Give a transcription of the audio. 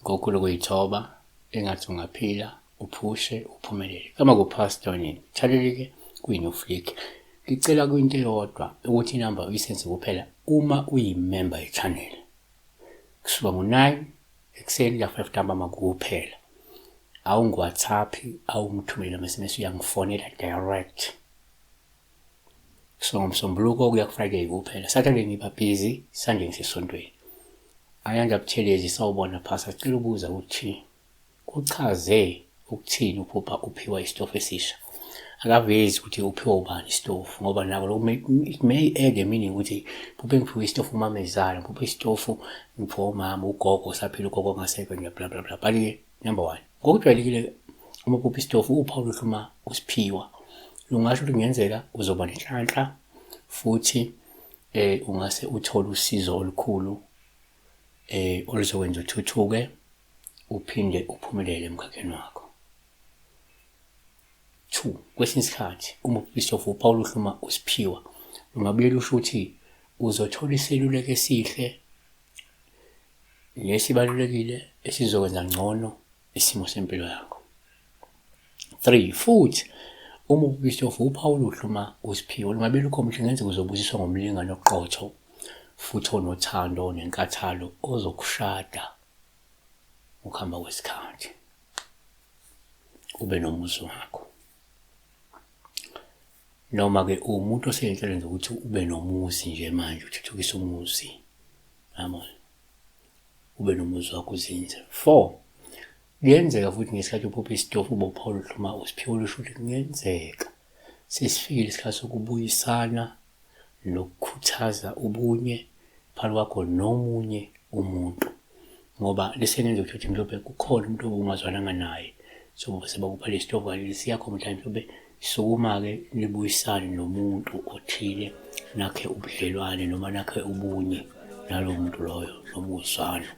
Ngokukhulu ukuyithoba engathi ungaphila uphushe uphumelele. Kama kuPastor nini? Thalelike kwi-New Flick. Ngicela kwinto eyodwa ukuthi inamba uyisenze kuphela uma uyimember ye-channel. Kusuka ngo-9 ekuseni kuya 5 ntambama kuphela. Awungi-WhatsApp, awungithumele ama-SMS, uyangifonela direct. So ngoMsombuluko kuya kuFriday kuphela. Saturday ngiba busy, Sunday ngisesontweni. Ayanda Buthelezi, sawubona Pastor, sicela ukubuza ukuthi kuchaze ukuthini uphupha uphiwa isitofu esisha. Akavezi ukuthi uphiwa ubani isitofu ngoba nako lokho it may add a meaning ukuthi phuphe ngiphiwa isitofu umamezala, ngiphuphe isitofu ngiphiwa umama, ugogo usaphila, ugogo ongasekho nje bla bla bla. But-ke number one, ngokujwayelekile uma uphupha isitofu uphawu oluhle uma usiphiwa lungasho ukuthi kungenzeka uzoba nenhlanhla futhi ungase uthole usizo olukhulu oluzokwenza uthuthuke uphinde uphumelele emkhakheni wakho. 2 kwesinye isikhathi uma uphupha isitofu uphawu oluhle uma usiphiwa lungabuye lusho ukuthi uzothola iseluleko esihle nesibalulekile esizokwenza ngcono isimo sempilo yakho. 3 futhi uma uBishop uphawu oluhle uma usiphiwe lungabe lukhomba ukuthi kungenzeka uzobusiswa ngomlingani oqotho futhi onothando nenkathalo ozokushada ukuhamba kwesikhathi ube nomuzi wakho. Noma-ke uwumuntu osey'nhlelweni zokuthi ube nomuzi nje manje uthuthukise umuzi yabona ube nomuzi wakho uzinze. 4 kuyenzeka futhi ngesikhathi uphupha isitofu ube uphawu oluhle uma usiphiwe olusho ukuthi kungenzeka sesifikile isikhathi sokubuyisana nokukhuthaza ubunye phakathi kwakho nomunye umuntu ngoba lisengenza ukuthi mhlawumbe kukhona umuntu obungazwananga naye so sebakupha lesitofu kanti siyakho mhlawumbe sukuma-ke nibuyisane nomuntu othile nakhe ubudlelwane noma nakhe ubunye nalowo muntu loyo noma uzwano.